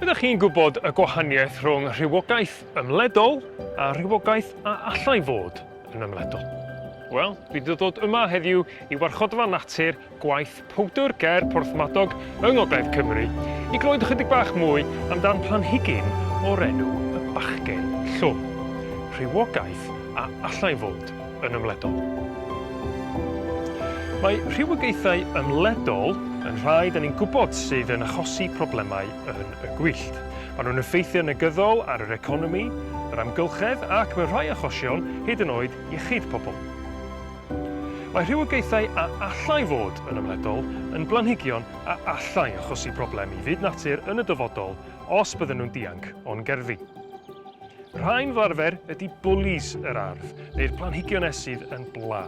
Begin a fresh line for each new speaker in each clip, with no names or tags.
Ydych chi'n gwybod y gwahaniaeth rhwng rhywogaeth ymledol a rhywogaeth a allai fod yn ymledol? Wel, dwi wedi dod yma heddiw i warchodfa natur gwaith powdwr ger Porthmadog yng Ngogledd Cymru i glywed ychydig bach mwy amdan planhigyn o'r enw y bachgen llwm. Rhywogaeth a allai fod yn ymledol. Mae rhywogaethau ymledol yn rhai 'da ni'n gwybod sydd yn achosi problemau yn y gwyllt. Maen nhw'n effeithio negyddol ar yr economi, yr amgylchedd ac mewn rhai achosion hyd yn oed iechyd pobl. Mae rhywogaethau a allai fod yn ymledol yn blanhigion a allai achosi problem i fyd natur yn y dyfodol os bydden nhw'n dianc o'n gerddi. Rhain fel arfer ydy bwlis yr ardd, neu'r planhigion sydd yn bla.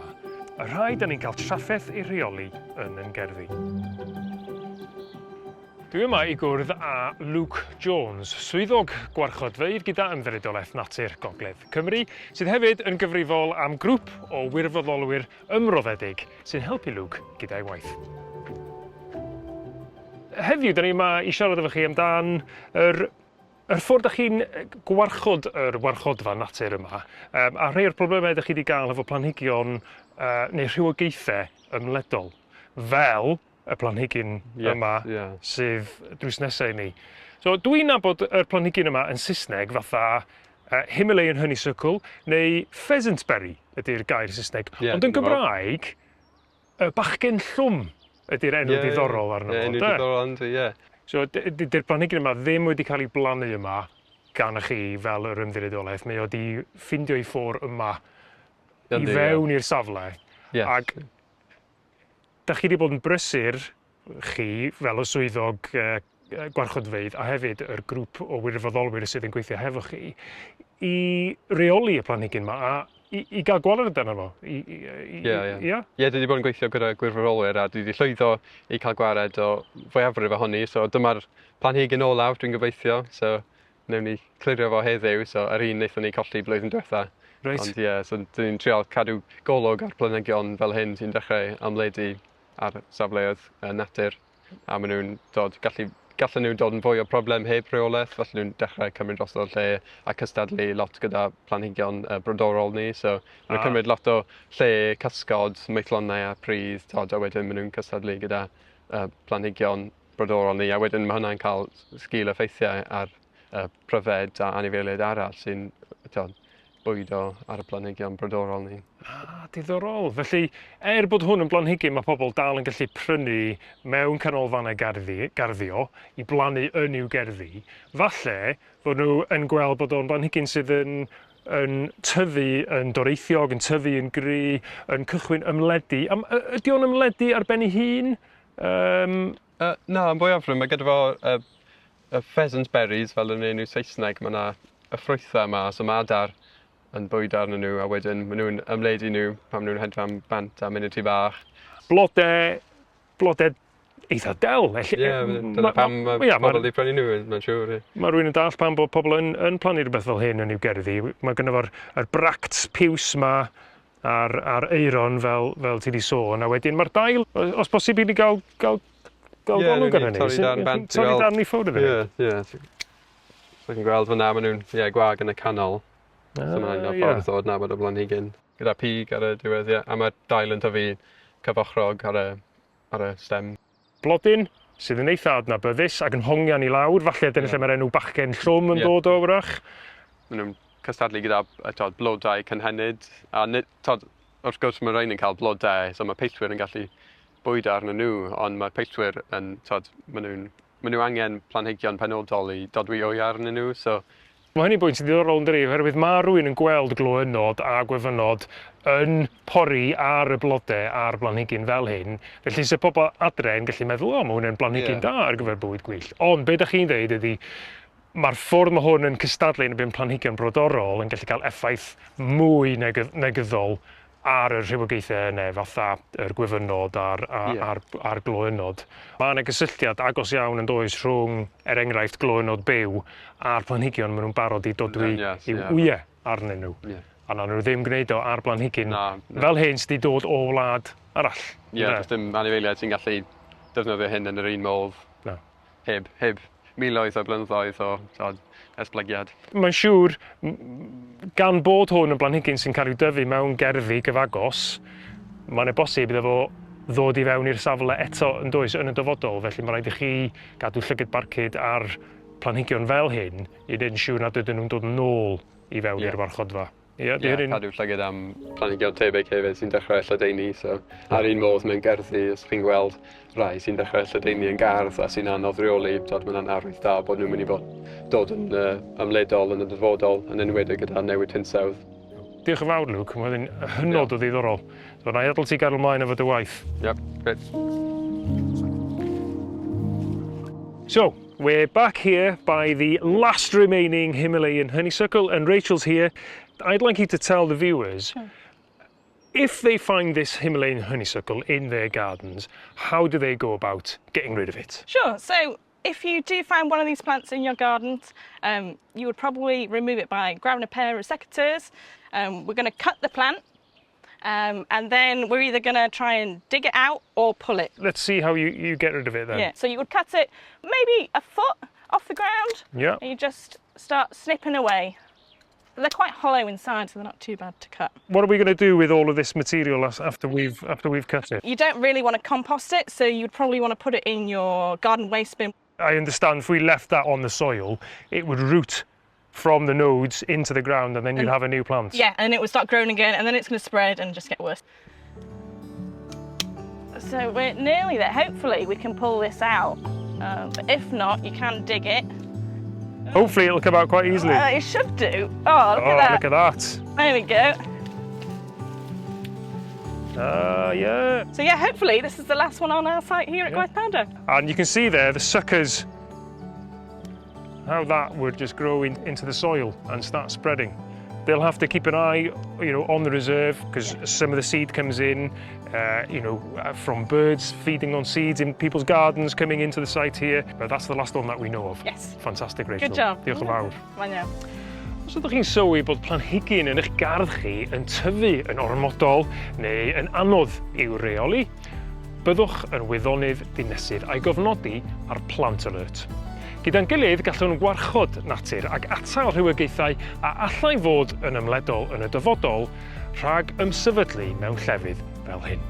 Y rhai da ni'n cael trafferth eu rheoli yn yn gerddi. Dwi yma i gwrdd â Luke Jones, swyddog gwarchodfeydd gyda Ymddiriedolaeth Natur Gogledd Cymru, sydd hefyd yn gyfrifol am grŵp o wirfoddolwyr ymroddedig sy'n helpu Luke gyda'i waith. Heddiw, da ni yma i siarad efo chi amdan yr Yr ffordd 'dach chi'n gwarchod yr warchodfa natur yma yym a rhei o'r problemau 'dach chi 'di ga'l efo planhigion yy neu rhywogaethe ymledol fel y planhigyn yma sydd drws nesa i ni. So dwi'n nabod yr planhigyn yma yn Sysneg fatha yy Himalayan honeysuckle neu pheasant berry ydi'r gair Sysneg. Ond yn Gymraeg Y bachgen llwm ydi'r enw diddorol arno fo ynde?
Enw diddorol yndi ie.
So dydi'r planhigyn yma ddim wedi cael ei blannu yma gan chi fel yr ymddiriedolaeth, mae o 'di ffindio'i ffor yma i fewn i'r safle.
Ie.
Ag 'dach chi 'di bod yn brysur chi fel y swyddog yy gwarchodfeydd a hefyd yr grŵp o wirfoddolwyr sydd yn gweithio hefo chi i reoli y planhigyn 'ma a i i ga'l gwared arno fo i i yy i...
Ie ie.
Ia?
Ie dwi 'di bod yn gweithio gyda gwirfoddolwyr a dwi 'di llwyddo i ca'l gwared o fwyafrif ohoni so dyma'r planhigyn olaf dwi'n gobeithio so newn ni clirio fo heddiw so yr un nethon ni colli blwyddyn dwetha.
Reit.
Ond ie so dwi'n trial cadw golwg ar planhigion fel hyn sy'n dechrau ymledu ar safleoedd yy natur. A maen nhw'n dod, gallu, gallen nhw dod yn fwy o problem heb rheolaeth, felly nhw'n dechrau cymryd drosodd lle a cystadlu lot gyda planhigion brodorol ni. So maen nhw'n cymryd lot o lle, cysgod, maethlonnau a pridd, tod, a wedyn maen nhw'n cystadlu gyda planhigion brodorol ni, a wedyn mae hwnna'n cael sgil effeithiau ar pryfed a anifeiliaid arall sy'n tod, bwydo ar y planhigion brodorol ni.
Ah, diddorol. Felly, er bod hwn yn blanhigyn mae pobl dal yn gallu prynu mewn canolfannau garddi, garddio i blannu yn i'w gerddi, falle fod nhw yn gweld bod o'n blanhigyn sydd yn yn tyfu yn doreithiog, yn tyfu yn gry, yn cychwyn ymledu. Am, ydy o'n ymledu ar ben ei hun? Um...
Na, yn fwyafrif mae gyda fo y pheasant berries fel yn enw Saesneg ma' 'na y ffrwythe 'ma so ma' adar yn bwydo arnyn nhw a wedyn ma' nw'n ymledu nhw pan ma' nw'n hedfan bant am munud ty bach.
Blode blode eitha del felly.
Ie dyna pam ma' pobol 'di prynu n'w mae'n siŵr ie.
Ma' rywun yn dallt pam bo' pobol yn yn plannu rwbeth fel hyn yn i'w gerddi. Ma' gynno fo'r yr bracts piws 'ma a'r a'r aeron fel fel ti 'di sôn a wedyn ma'r dail os bosib i ni ga'l ga'l Gael golwg ar hynny.
Torri darn bant i
weld. Torri darn i ffwrdd
iddo. Ie, ie. So chi'n gweld fyna, maen nhw'n ie, gwag yn y canol. So mae'n un o'r ffordd o adnabod y blanhigyn. Gyda pig ar y diwedd, ie. A mae'r dail yn tyfu cyfochrog ar y, ar y stem.
Blodyn sydd yn eitha adnabyddus ac yn hongian i lawr, falle dyna lle mae'r enw bachgen llwm yn dod o, wrach.
Maen nhw'n cystadlu gyda tod, blodau cynhenid. A nid, tod, wrth gwrs mae rhain yn cael blodau, so mae peillwyr yn gallu bwydo arnyn nhw, ond mae'r peillwyr yn, t'od, maen nhw'n maen nhw angen planhigion penodol i dodwy wy arnyn nhw, so...
Mae hynny'n bwynt ddiddorol yndydi, oherwydd mae rhywun yn gweld gloynnod a gwefynod yn pori ar y blode a'r blanhigyn fel hyn, felly 'se pobl adre yn gallu meddwl, o, mae hwn yn blanhigyn da ar gyfer bywyd gwyllt, ond be dach chi'n ddeud ydi, mae'r ffordd mae hwn yn cystadlu yn erbyn planhigion brodorol yn gallu cael effaith mwy negyddol ar y rhywogaethau yna, fatha yr gwyfynod a'r, a, yeah. a'r, a'r gloynod. Mae yna gysylltiad agos iawn yn does rhwng, er enghraifft, gloynod byw a'r planhigion maen nhw'n barod i dodwy yes, i'w yeah. wyau arnyn nhw. Yeah. A na nhw ddim gwneud o ar blanhigyn na, na. fel hyn sydd wedi dod o wlad arall.
Ie, yeah, does dim anifeiliaid sy'n gallu defnyddio hyn yn yr un modd.
Na.
Heb, heb Miloedd o blynyddoedd o t'od esblygiad.
Mae'n siŵr, gan bod hwn yn blanhigyn sy'n cael ei dyfu mewn gerddi gyfagos, mae'n bosib iddo fo ddod i fewn i'r safle eto yn does yn y dyfodol, felly mae rhaid i chi gadw llygad barcud ar planhigion fel hyn i wneud yn siŵr nad ydyn nhw'n dod nôl i fewn i'r warchodfa. Ie, yeah,
yeah, cadw llygad am planhigion tebyg hefyd sy'n dechrau lledaenu. So, ar un modd mewn gerddi, os chi'n gweld rai sy'n dechrau lledaenu yn gardd a sy'n anodd reoli, tod, mae'n arwydd da bod nhw'n mynd i fod dod yn ymledol yn y dyfodol, yn enwedig gyda newid hinsawdd.
Diolch yn fawr, Luke. Mae'n hynod o ddiddorol. So, na i adael ti gael ymlaen efo dy waith.
Yep, great.
So, we're back here by the last remaining Himalayan honeysuckle, and Rachel's here. I'd like you to tell the viewers, sure. If they find this Himalayan honeysuckle in their gardens, how do they go about getting rid of it?
Sure. So if you do find one of these plants in your gardens, you would probably remove it by grabbing a pair of secateurs. We're going to cut the plant, and then we're either going to try and dig it out or pull it.
Let's see how you get rid of it then.
Yeah, so you would cut it maybe a foot off the ground.
Yeah.
And you just start snipping away. They're quite hollow inside, so they're not too bad to cut.
What are we going to do with all of this material after we've cut it?
You don't really want to compost it, so you'd probably want to put it in your garden waste bin.
I understand if we left that on the soil, it would root from the nodes into the ground, and then you'd have a new plant.
Yeah, and it would start growing again, and then it's going to spread and just get worse. So we're nearly there. Hopefully we can pull this out. But if not, you can dig it.
Hopefully it'll come out quite easily.
It should do. Oh, look at that.
Look at that.
There we go.
Yeah.
So yeah, hopefully this is the last one on our site here at Gwaith Powdwr.
And you can see there the suckers, how that would just grow into the soil and start spreading. They'll have to keep an eye, on the reserve, because some of the seed comes in, from birds feeding on seeds in people's gardens coming into the site here. But that's the last one that we know of.
Yes.
Fantastic, Rachel.
Good job.
Diolch yn fawr.
Mae'n iawn.
Os ydych chi'n sylwi bod planhigyn yn eich gardd chi yn tyfu yn ormodol neu yn anodd i'w reoli, byddwch yn wyddonydd dinesydd a'i gofnodi ar Plant Alert. Gyda'n gilydd gallwn warchod natur ac atal rhywogaethau a allai fod yn ymledol yn y dyfodol rhag ymsefydlu mewn llefydd fel hyn.